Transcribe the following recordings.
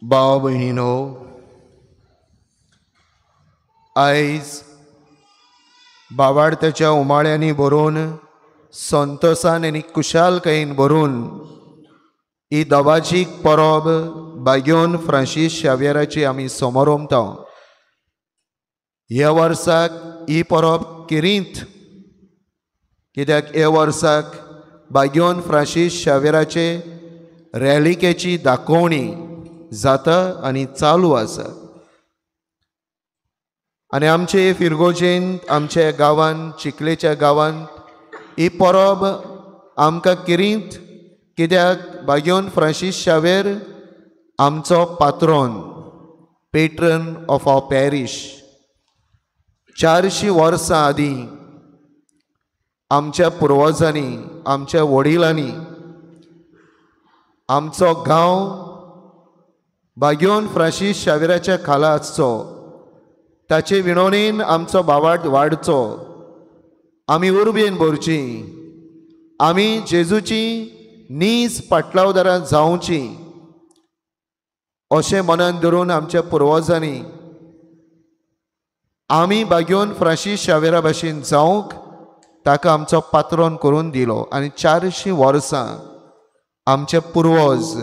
भाव भयणीनो, आयज बावाडत्याच्या उमाळ्यांनी भरून, संतोसान आनी कुशालकायेन भरून ही दबाजीक परब बाग्योन फ्रांसीस शाव्येराची आमी समोरमता. ह्या वर्साक ही परब किरींत, कित्याक ह्या वर्साक बाग्योन फ्रांसीस शाव्येराचे रॅलिकेची दाखोवणी जाता आनी चालू आसा. आनी आमचे फिरगोजेंत, आमच्या गांवांत, चिखलेच्या गांवांत ही परब आमकां किरींत, कित्याक बाग्योन फ्रांसीस शाव्येर आमचो पात्रोन, पेट्रन ऑफ our parish. 400 वर्सां आदीं आमच्या पुर्वजांनी, आमच्या वडिलांनी आमचो गांव बाग्योन फ्रांसीस शाव्येराच्या खाला आसचो, ताचे विणोणेन आमचो भावार्थ वाडचो, आमी उर्बेन भरची, आमी जेजूची नीज पाटलावदारां जावची अशें मनान धरून आमच्या पुर्वजांनी आमी बाग्योन फ्रांसीस शाव्येरा भाशेन जावंक ताका आमचो पात्रोन करून दिलो. आनी 400 वर्सां आमचे पुर्वज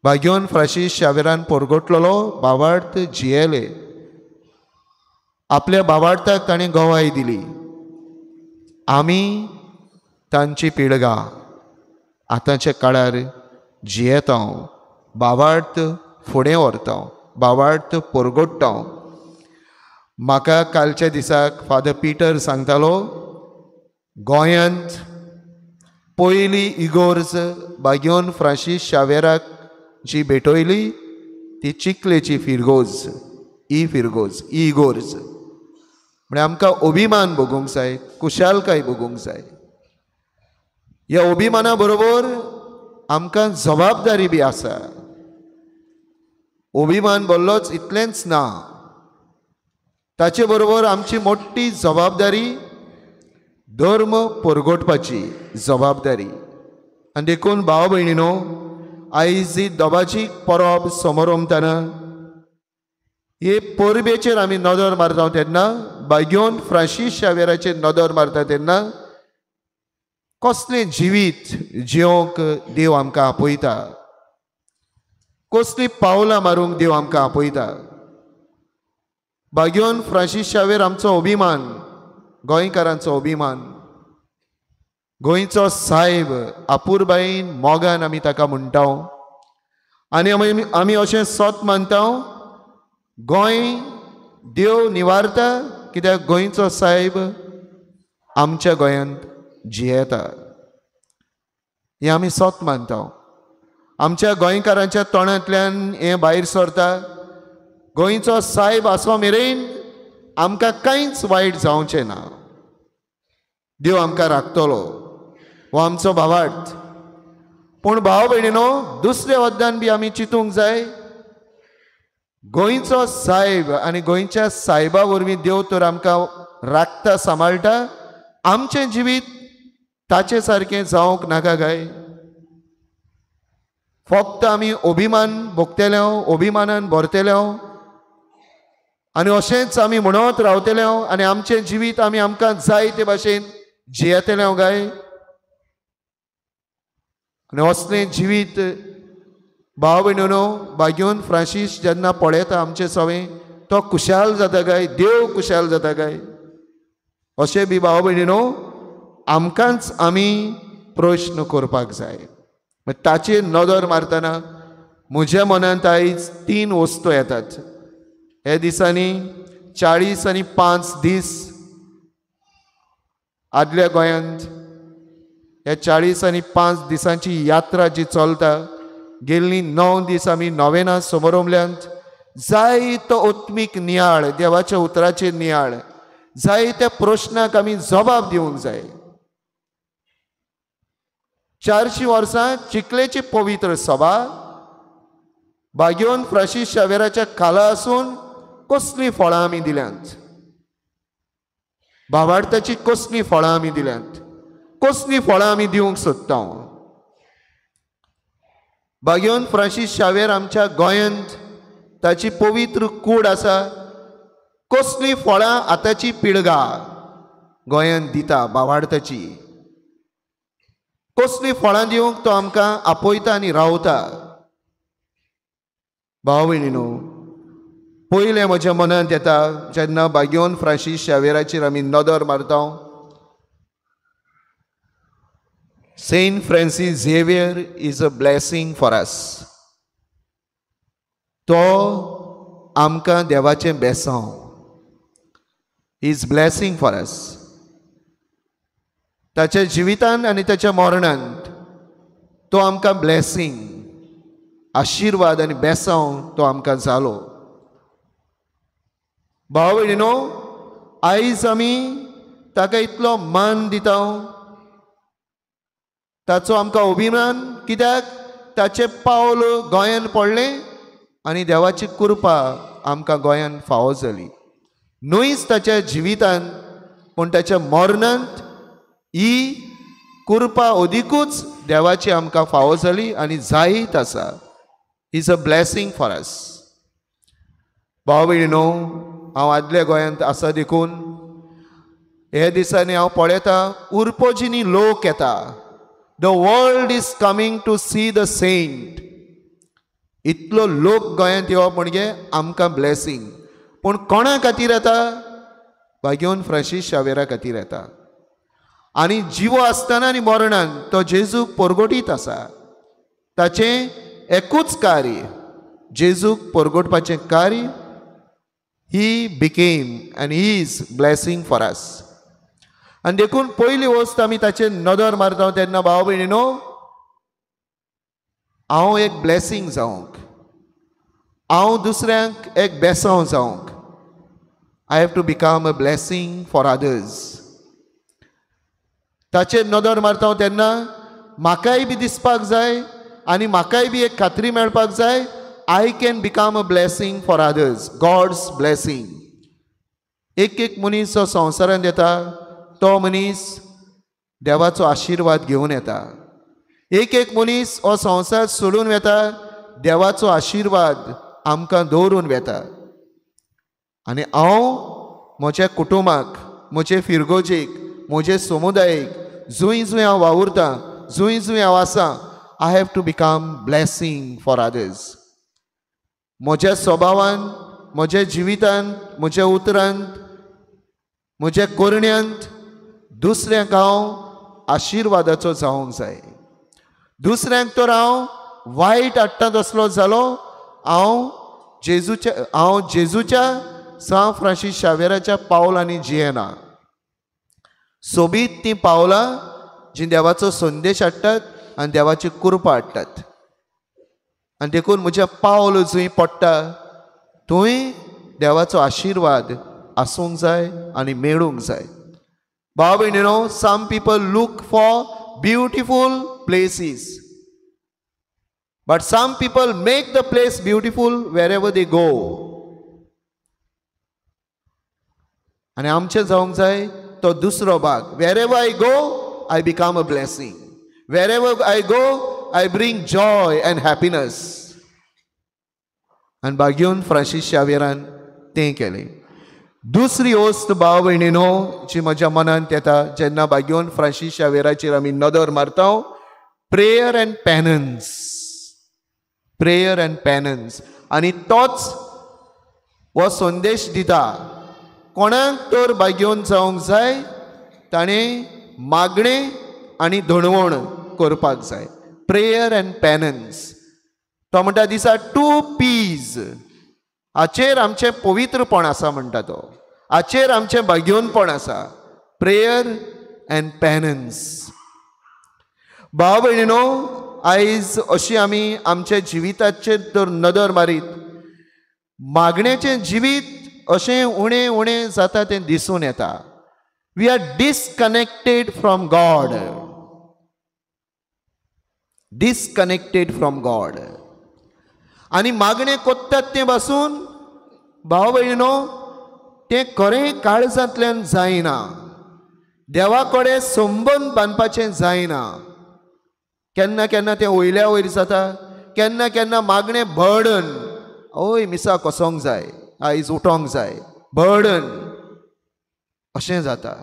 बाग्योन फ्रांसीस शाव्येरान परगटलेलो भावार्थ जियेले, आपल्या भावार्थाक ताणें गवाय दिली. आमी तांची पिळगां आतांच्या काळार जियेता, भावार्थ फुडें व्हरता, भावार्थ परगट्टा. म्हाका कालच्या दिसाक फादर पिटर सांगतालो, गोंयांत पयली इगोर्ज बाग्योन फ्रांसीस शाव्येराक जी भेटयली ती चिखलेची फिरगोज, ही फिरगोज, ही इगोर्ज. म्हळ्यार आमकां अभिमान भोगूंक जाय, कुशालकाय भोगूंक जाय. ह्या अभिमाना बरोबर आमकां जबाबदारी बी आसा. अभिमान बोल्लोच इतलेंच ना, ताचे बरोबर आमची मोठी जबाबदारी धर्म परगटपाची जबाबदारी. आनी देखून भाव भयणीनो, आयज ही दबाजीक परब समोरमतना हे परबेचेर आमी नदर मारता तेन्ना, बाग्योन फ्रांसीस शाव्येराचेर नदर मारता तेन्ना कसलें जिवीत जियोंक देव आमकां आपयता, कसलीं पावलां मारूंक देव आमकां आपयता. बाग्योन फ्रांसीस शाव्येर आमचो अभिमान, गोंयकारांचो अभिमान, गोंयचो सायब आपुरबायेन मोगान आमी ताका म्हणटा. आनी आमी अशें सत मानता, गोंय देव निवारता, कित्याक गोंयचो सायब आमच्या गोंयांत जियेता, हें आमी सत मानता. आमच्या गोंयकारांच्या तोंडांतल्यान हें भायर सरता, गोंयचो सायब आसो मेरेन आमकां कांयच वायट जावचें ना, देव आमकां राखतलो, हो आमचो भावार्थ. पूण भाव भयणीनो, दुसऱ्या वद्दान बी आमी चिंतूंक जाय, गोंयचो सायब आनी गोंयच्या सायबा वरवीं देव तर आमकां राखता, सांबाळटा, आमचें जिवीत ताचे सारकें जावंक नाका काय? फक्त आमी अभिमान भोगतले, अभिमानान भरतले आनी अशेंच आमी म्हणत रावतले आनी आमचें जिवीत आमी आमकां जाय ते भाशेन जियेतले काय? आनी असलें जिवीत भाव भयणीनो बाग्योन फ्रांसीस जेन्ना पळयता आमचें सवें, तो खुशाल जाता काय? देव खुशाल जाता काय? अशें बी भाव भयणीनो आमकांच आमी प्रश्न करपाक जाय. ताचेर नदर मारतना म्हज्या मनांत आयज 3 वस्तू येतात. हे दिसांनी 40 आनी 5 दीस आदल्या गोंयांत ह्या 40 आनी 5 दिसांची यात्रा जी चलता, गेल्ली 9 दीस आमी नोवेना समोरमल्यांत जायतो आत्मीक नियाळ, देवाच्या उतराचेर नियाळ, जायत्या प्रश्नाक आमी जबाब दिवंक जाय. 400 वर्सां चिखलेची पवित्र सभा बाग्योन फ्रांसीस शाव्येराच्या खाला आसून कसलीं फळां आमी दिल्यांत, भावार्थाची कसलीं फळां आमी दिल्यांत, कसलीं फळां आमी दिवंक सोदता. भाग्यवंत फ्रांसीस शावेर आमच्या गोंयांत ताची पवित्र कूड आसा. कसली फळां आतांची पिळगा गोंयांत दिता बावाडताची, कसली फळां दिवंक तो आमकां आपयता आनी रावता. भाव भयणीनो, पयलें म्हज्या मनांत येता जेन्ना भाग्यवंत फ्रांसीस शावेराचेर आमी नदर मारता, Saint Francis Xavier is a blessing for us. तो आमकां देवाचें बेसांव, is blessing for us. ताच्या जिवितान आनी ताच्या मरणांत तो आमकां ब्लेसींग, आशिर्वाद आनी बेसांव तो आमकां जालो. भाव भयणीनो, आयज आमी ताका इतलो मान दिता, ताचो आमकां अभिमान, कित्याक ताचें पावल गोंयान पडलें आनी देवाची कृपा आमकां गोंयान फावो जाली. न्हयच ताच्या जिवितांत पूण ताच्या मरणांत ही कृपा अदिकूच देवाची आमकां फावो जाली आनी जायत आसा. Is a blessing for us. भाव भयणीनो, हांव आदल्या गोंयांत आसा देखून हे दिसांनी हांव पळयतां उर्पोजिनी लोक येता. The world is coming to see the saint. इतलो लोक गोंयांत येवप म्हणजे आमकां ब्लेसींग. पूण कोणा खातीर येता? भाग्यवंत फ्रांसीस शावेरा खातीर येता. आनी जिवो आसतना आनी मरणान तो जेजूक परगटीत आसा. ताचें एकूच कार्य, जेजूक परगटपाचें कार्य. He became and he is blessing for us. आनी देखून पयली वस्त आमी ताचेर नदर मारता तेन्ना भाव भयणीनो, हांव एक ब्लेसींग जावंक, हांव दुसऱ्यांक एक बेसांव जावंक, I have to become a blessing for others. ताचेर नदर मारता तेन्ना म्हाकाय बी दिसपाक जाय आनी म्हाकाय बी एक खात्री मेळपाक जाय, I can become a blessing for others, God's blessing. एक एक मनीस जो संवसारांत येता तो मनीस देवाचो आशिर्वाद घेवन येता. एक एक मनीस हो संवसार सोडून वेता, देवाचो आशिर्वाद आमकां दवरून वेता. आनी हांव म्हज्या कुटुंबाक, म्हजे फिरगोजेक, म्हजे समुदायेक, जंय जंय हांव वावुरतां, जंय जंय हांव आसा, I have to become blessing for others. म्हज्या स्वभावान, म्हज्या जिवितांत, म्हज्या उतरांत, म्हज्या करण्यांत दुसऱ्यांक हांव आशिर्वादाचो जावंक जाय. दुसऱ्यांक तर हांव वायट हाडटा तसलो जालो, हांव जेजूच्या सांत फ्रांसीस शावेराच्या पावलांनी जियेना. सोबीत तीं पावलां जीं देवाचो संदेश हाडटात आनी देवाची कृपा हाडटात. आनी देखून म्हजें पावल जंय पडटा थंय देवाचो आशिर्वाद आसूंक जाय आनी मेळूंक जाय. भाव भयणीनो, some people look for beautiful places, but some people make the place beautiful wherever they go. आनी आमचें जावंक जाय तो दुसरो भाग, wherever I go I become a blessing, wherever I go I bring joy and happiness. आनी भाग्यवंत Francis शावेरान तें केलें. दुसरी वस्त भाव भयणीनो जी म्हज्या मनांत येता जेन्ना भाग्यवंत फ्रांसीस शावेराचेर आमी नदर मारता, prayer and penance. Prayer and penance. आनी तोच हो संदेश दिता, कोणाक तर भाग्यवंत जावंक जाय ताणें मागणें आनी धणवण करपाक जाय. Prayer and penance. तो म्हणटा दिसा 2 P's. हाचेर आमचें पवित्रपण आसा म्हणटा तो, हाचेर आमचें भाग्यवंतपण आसा, प्रेयर एंड पेनन्स. भाव भयणीनो, आयज अशी आमी आमच्या जिविताचेर जर नदर मारीत, मागण्याचें जिवीत अशें उणें उणें जाता तें दिसून येता. We are disconnected from God, disconnected from God. आनी मागणें कोत्तात तें पासून भाव भयणीनो तें खरें काळजांतल्यान जायना, देवा कडेन संबंद बांदपाचें जायना. केन्ना केन्ना तें वयल्या वयर जाता, केन्ना केन्ना मागणें बर्डन, ओय मिसाक वचोंक जाय, आयज उठोंक जाय, बर्डन अशें जाता.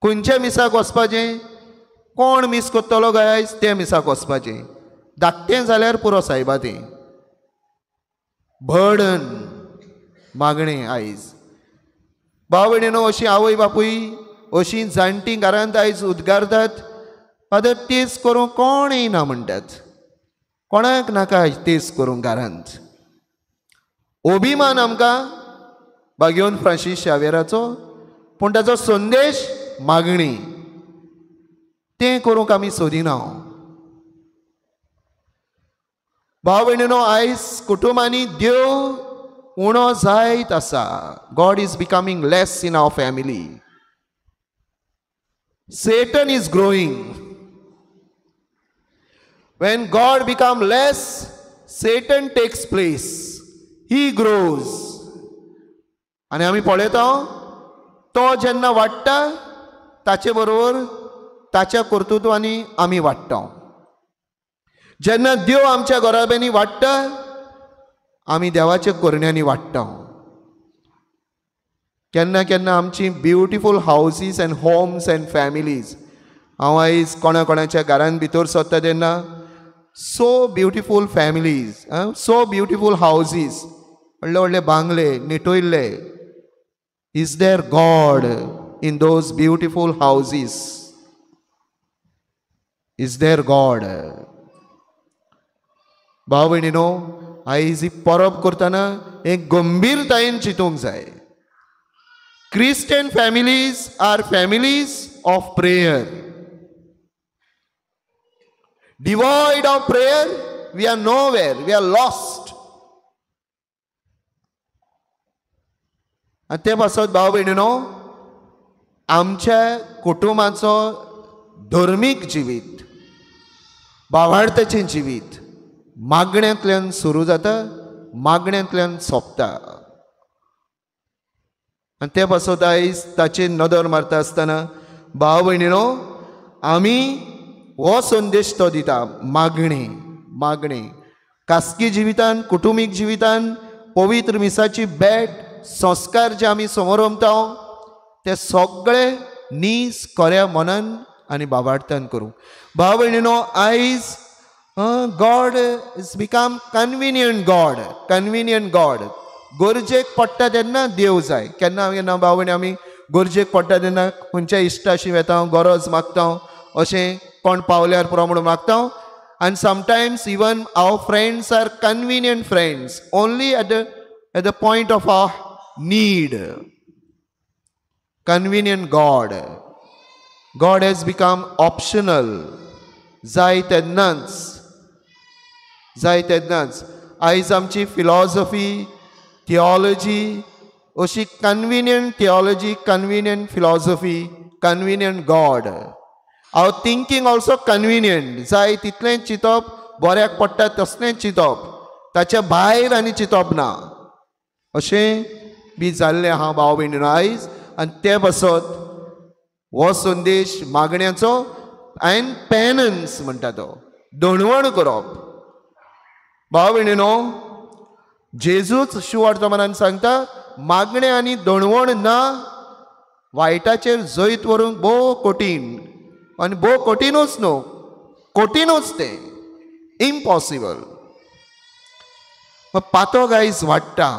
खंयच्या मिसाक वचपाचें, कोण मीस करतलो काय आयज तें मिसाक वचपाचें, धाकटें जाल्यार पुरो सायबा तें बर्डन मागणें आयज. भाव भयणीनो, अशी आवय बापूय अशी जाणटी घरांत आयज उद्गारतात, फादर तेज करूंक कोण येयना म्हणटात, कोणाक नाका आयज तेज करूंक घरांत. अभिमान आमकां बागेवन फ्रांसीस शावेराचो, पूण ताचो संदेश मागणी तें करूंक आमी सोदिना. भाव भयणीनो, आयज कुटुंबांनी देव उणो जायत आसा. God is becoming less in our family. Satan is growing. When God become less, Satan takes place. He grows. आनी आमी पळयता तो जेन्ना वाडटा ताचे बरोबर ताच्या कर्तृत्वांनी आमी वाडटा. जेन्ना देव आमच्या घराब्यांनी वाडटा आमी देवाच्या करण्यांनी वाडटा. केन्ना केन्ना आमची beautiful houses and homes and families, हांव आयज कोणा कोणाच्या घरान भितर सरता तेन्ना so beautiful families, so beautiful houses, व्हडले व्हडले बांगले निटयल्ले. Is there God in those beautiful houses? Is there God? भाव भयणीनो, आयज ही परब करतना एक गंभीरतायेन चिंतूंक जाय. Christian families are families of prayer. Devoid of prayer, we are nowhere, we are lost. आनी ते पासत भाव भयणीनो, आमच्या कुटुंबाचो धर्मीक जिवीत, भावार्थाचें जिवीत मागण्यांतल्यान सुरू जाता, मागण्यांतल्यान सोंपता. आनी ते पासत आयज ताचेर नदर मारता आसतना भाव भयणीनो, आमी हो संदेश तो दिता, मागणें मागणें खासगी जिवितान, कुटुंबीक जिवितान, पवित्र मिसाची भेट, संस्कार जे आमी समोरमता ते सगळे नीज खऱ्या मनान आनी बाबार्थान करूं. भाव भयणीनो, आयज God is become convenient God, convenient God. गरजेक पडटा तेन्ना देव जाय. केन्ना केन्ना भाव भयणी आमी गरजेक पडटा तेन्ना खंयच्या इश्टाशी वेता, गरज मागता, अशें कोण पावल्यार पुरो म्हणून मागता. आनी sometimes even our friends are convenient friends only at the point of our need. Convenient God. God has become optional. जाय तेन्नाच, जाय तेन्नाच. आयज आमची फिलॉसॉफी, थियोलॉजी अशी convenient theology, convenient philosophy, convenient God. Our thinking also convenient. जाय तितलें चिंतप, बऱ्याक पडटा तसलें चिंतप, ताच्या भायर आनी चिंतप ना, अशें बी जाल्लें आहा भाव भयणीनो आयज. आनी ते पासत हो संदेश मागण्याचो आनी पेनन्स म्हणटा तो दणवण करप. भाव भयणीनो, जेजूच शुवर्तमानान सांगता, मागणें आनी दणवण ना वायटाचेर जैत व्हरूंक भोव कठीण, आनी भोव कठीणूच न्हू, कठीणूच तें, इम्पॉसिबल. पातक आयज वाडटा,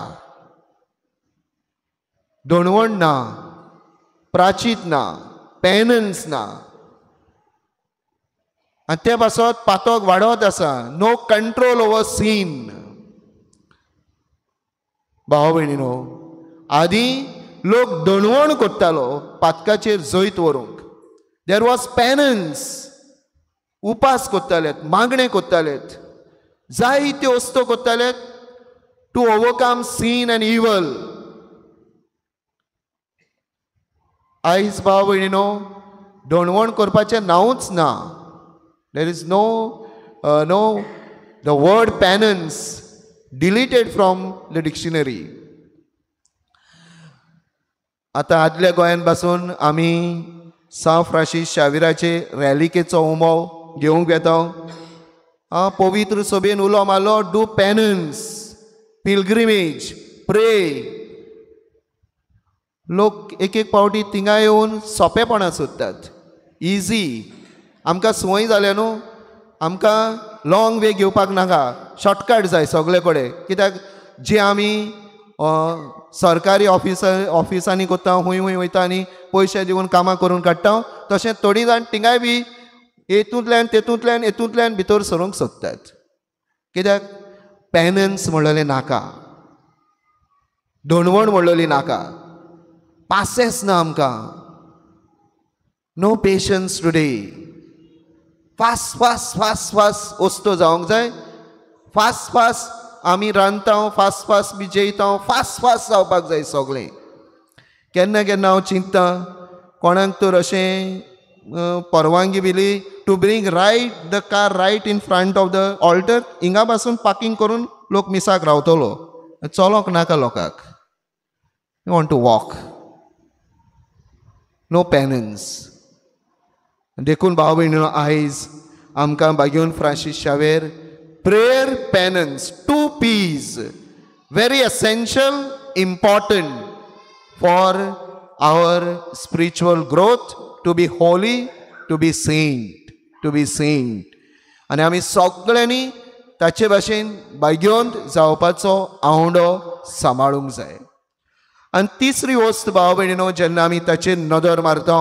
दणवण ना, प्राचीत ना, पेनन्स ना, आनी ते पासत पातक वाडत आसा. No control over scene. भाव भयणीनो, आदीं लोक दणवण करतालो पातकाचेर जैत व्हरूंक. There was penance. उपास करताले, मागणें करताले, जायत्यो वस्तू करताले to overcome sin and evil. आयज भाव भयणीनो, दणवण करपाचें नांवूच ना. There is no no the word penance deleted from the dictionary. आतां आदल्या गोंयांत पासून आमी सांव फ्रांसीस शाविराचे रॅलिकेचो उमो घेवंक येता. पवित्र सभेन उलो मारलो, do penance, pilgrimage, pray. लोक एक एक पावटी थिंगा येवन सोंपेपणां सोदतात, इजी. आमकां संवय जाल्या न्हू, आमकां लॉंग वे घेवपाक नाका, शॉर्टकट जाय सगळे कडेन. कित्याक जे आमी सरकारी ऑफिसांनी करता, हुंय हुंय वयता आनी पयशे दिवन कामां करून काडटा, तशें थोडीं जाण थिंगाय बी हेतूंतल्यान तेतूंतल्यान हेतूंतल्यान भितर सरूंक सोदतात. कित्याक पेनन्स म्हणलेलें नाका, दणवण म्हणलेली नाका, पासेस ना आमकां, no patience today. Fast fast fast fast वस्तू जावंक जाय, फास्ट फास्ट आमी रांदता, फास्ट फास्ट बी जेयता, फास्ट फास्ट जावपाक जाय सगळें. केन्ना केन्ना हांव चिंतता कोणाक तर अशें परवानगी दिली to bring right the car right in front of the altar, हिंगा पासून पार्किंग करून लोक मिसाक रावतलो, चलोंक नाका लोकांक. You want to walk, no penance. देखून भाव भयणीनो, आयज आमकां बागेवन Francis Xavier prayer, penance, two P's, very essential, important for our spiritual growth, to be holy, to be saint, to be saint. आनी आमी सगळ्यांनी ताचे भाशेन भाग्योंत जावपाचो आंवडो सांबाळूंक जाय. आनी तिसरी वस्त भाव भयणीनो, जेन्ना आमी ताचेर नदर मारता,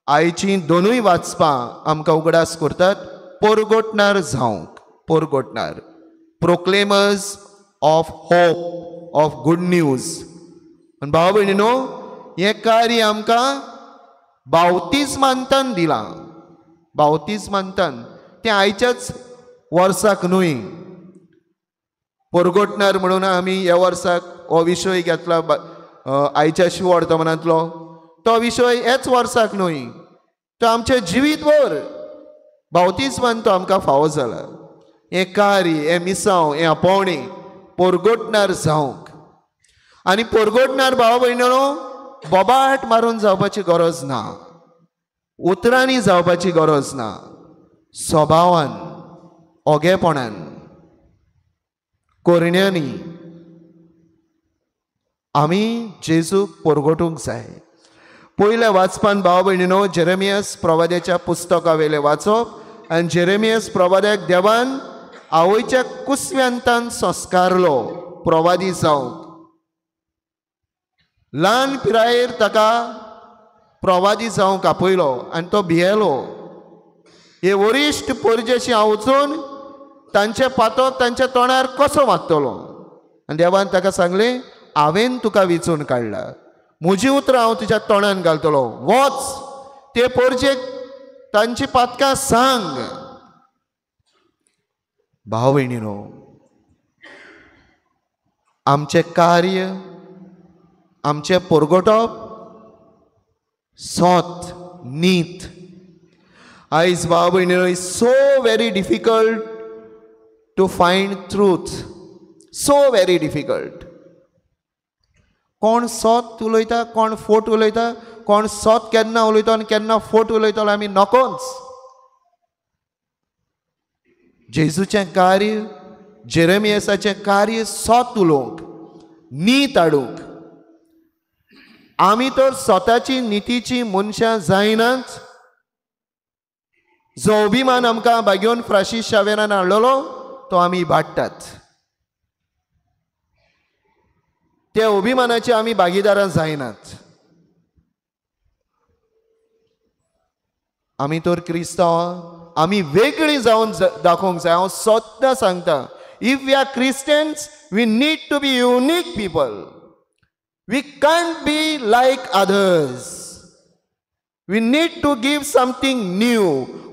आयचीं दोनूय वाचपां आमकां उगडास करतात पोरगोटणार जावंक, पोरगोटणार, proclaimers of hope, of good news. आनी भाव भयणीनो, हें कार्य आमकां बावतिज्मांतान दिलां, बावतिज्मांतान. तें आयच्याच वर्साक न्हय. पोरगोटणार म्हणून आमी ह्या वर्साक हो विशय घेतला आयच्या शिववर्तमानांतलो, तो विशय ह्याच वर्साक न्हय, तो आमचें जिवीतभर बावतिज्मान तो आमकां फावो जाला. हें कार्य, हें मिसांव, हें आपोवणें पोरगोटणार जावंक. आनी पोरगोटणार भाव भयणीनो, बोबाट मारून जावपाची गरज ना, उतरांनी जावपाची गरज ना, स्वभावान, ओगेपणान, करण्यांनी आमी जेजूक पोरगोटूंक जाय. पयल्या वाचपान भाव भयणीनो, जेरेमियस प्रवाद्याच्या पुस्तका वयलें वाचप. आनी जेरेमियस प्रवाद्याक देवान आवयच्या कुसव्यांतान संस्कारलो प्रवादी जावंक. ल्हान पिरायेर ताका प्रवादी जावंक आपयलो आनी तो भियेलो. हे वरिश्ठ परजेशी हांव वचून तांचे पातक तांच्या तोंडार कसो मारतलो? आनी देवान ताका सांगलें, हांवें तुका विचून काडला, म्हजी उतरां हांव तुज्या तोंडान घालतलो, वच ते परजेक तांची पातकां सांग. भाव भयणीनो, आमचें कार्य, आमचें पोरगोटप सोत, नीत. आयज भाव भयणीनो, is so very difficult to find truth, so very difficult. कोण सोत उलयता, कोण फोट उलयता, कोण सोत केन्ना उलयता आनी केन्ना फोट उलयतलो आमी नकोच. जेजूचें कार्य, जेरेमियसाचें कार्य सोत उलोवंक, नीत हाडूंक. आमी तर स्वताची नितीची मनशां जायनात. जो अभिमान आमकां बागेवन फ्रांसीस शावेरान हाडलेलो तो आमी इबाडटात. त्या अभिमानाचे आमी भागीदारां जायनात. आमी तर क्रिस्तांव, आमी वेगळी जावन दाखोवंक जाय. हांव सद्दां सांगता, if we are Christians we need to be unique people. We can't be like others. We need to give something new.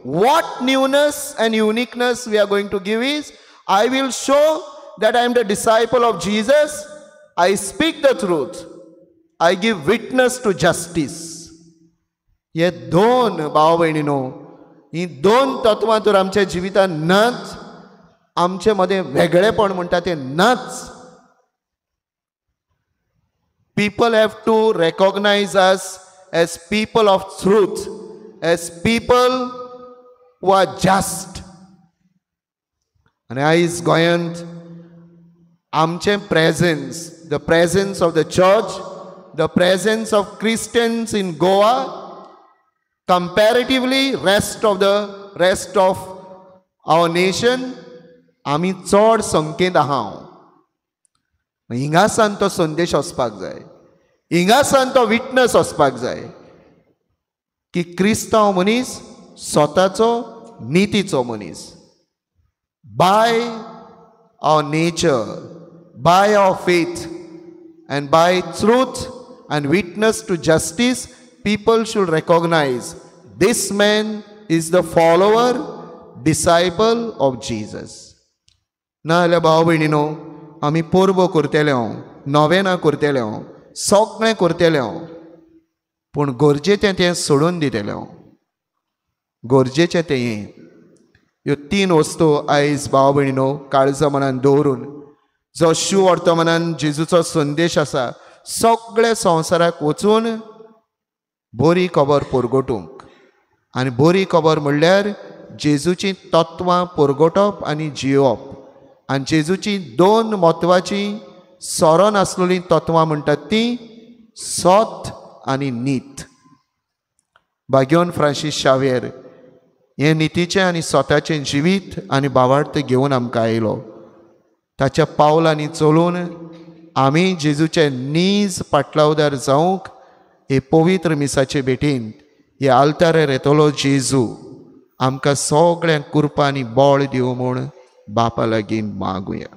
What newness and uniqueness we are going to give is, I will show that I am the disciple of Jesus. I speak the truth. I give witness to justice. हे दोन भाव भयणीनो, ही दोन तत्वां तर आमच्या जिवितांत नाच, आमचे मदें वेगळेपण म्हणटा तें नाच. People have to recognize us as people of truth, as people who are just. आनी आयज गोंयांत आमचें presence, the presence of the church, the presence of Christians in Goa comparatively rest of the rest of our nation आमी चड संख्येंत आहा. हिंगासान तो संदेश वचपाक जाय, हिंगासान तो विटनस वचपाक जाय की क्रिस्तांव मनीस स्वताचो नितीचो मनीस. By our nature, by our faith and by truth and witness to justice, people should recognize this man is the follower, disciple of Jesus. ना जाल्यार भाव भयणीनो आमी परबो करतले, नोवेनां करतले, सगळें करतले, पूण गरजेचें तें सोडून दितले. गरजेचें तें हें. ह्यो तीन वस्तू आयज भाव भयणीनो काळजा मनान दवरून जो शू वर्तमानान जेजूचो संदेश आसा सगळे संवसाराक वचून बरी खबर परगटूंक. आनी बरी खबर म्हणल्यार जेजूचीं तत्वां परगटप आनी जियोवप. आनी जेजूचीं दोन म्हत्वाचीं सोरो नासलेलीं तत्वां म्हणटात तीं सत आनी नीत. भाग्योन फ्रांसीस शाव्येर हें नितीचें आनी स्वताचें जिवीत आनी भावार्थ घेवन आमकां आयलो. ताच्या पावलांनी चलून आमी जेजूचे नीज पाटलावदार जावंक हे पवित्र मिसाचे भेटींत हे आल्तारार येतलो जेजू आमकां सगळ्यांक कृपा आनी बळ दिवं म्हूण बापा लागीं मागुया.